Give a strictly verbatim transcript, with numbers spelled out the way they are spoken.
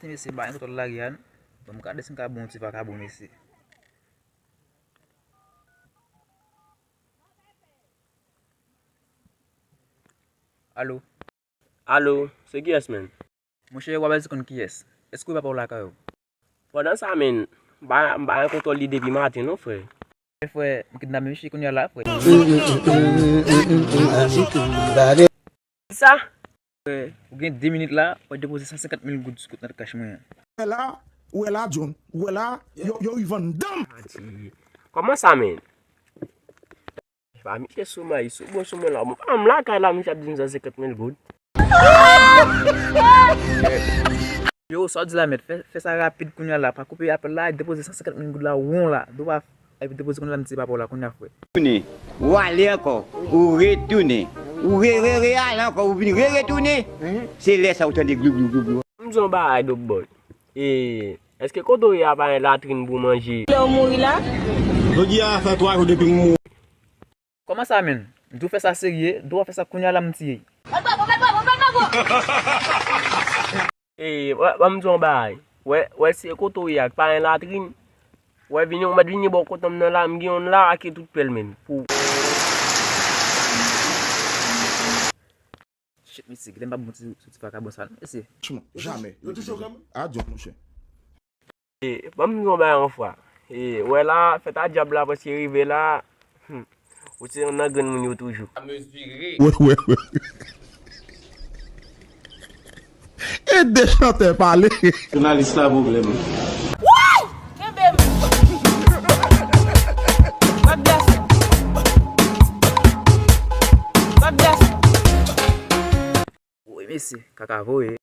Ti mesye, ba yon tòl lage a. Bon, m ka desann ka bon ti vakabon mesye. Alo. Alo, se kiyès, menn? Monchè, w ap al konn kiyès. Èske w pa w lakay ou? Pandan sa, menn, m pa, m pa gen kontwòl li depi maten, non, frè. Men frè, m kidnape misye kounye a la, frè. Sa? Frè, ou gen de minit la, w ap depoze san senkant mil goud sou kont nan kach mwen an. Ou wè la, ou wè la, John. Ou wè la, yo, yo rivann danm. Kòman sa, menn? Pa misye sou may, sou bon sou mwen la. Bon, pa m lakay la, misye ap di m san senkant mil goud. Yo, sa w di la, mèt? Fè, fè sa rapid kounye a la. Pa koupe apèl la, depoze san senkant mil goud la, won la. Dwa epi depoze kounye a la, m di papa w la kounye a, frè. Tounen. Ou ale ankò. Ou retounen. Ou re, re, re ale ankò. Ou vin re, retounen. Se lè sa ou tande glou, glou, glou, glou. M di yon bagay, Dope Boy. E, èske kote w ye a pa gen latrin pou manje? Lè w mouri la? Jodi a fè twa jou depi m mouri. Kòman sa, menn? M di w fè sa serye, di w fè sa kounye a la m tiye. Ee, wè, wè, m di w yon bagay. Wè, wè, se kote w ye a, k pa gen latrin. Wè, vini, ou mèt vini bò kote m nan la, m gen youn la, ake tout pèl, menn. Pou Shit, mesye, gade m pa bon ti, ti vakabon sa, non, mesye. Franchman, jamè. Yo touche w kanmenm? A, John, monchè. E, ban m di w yon bagay yon fwa. E, wè la, fèt a dyab la prèske rive la. Hmm. Ou se youn nan grenn moun yo toujou. Wè, wè, wè. E de chantè pale. Jounalis la pwoblèm. Woy! Kenbe m! Gad gason! Gad gason! Woy, mesye, kaka voye.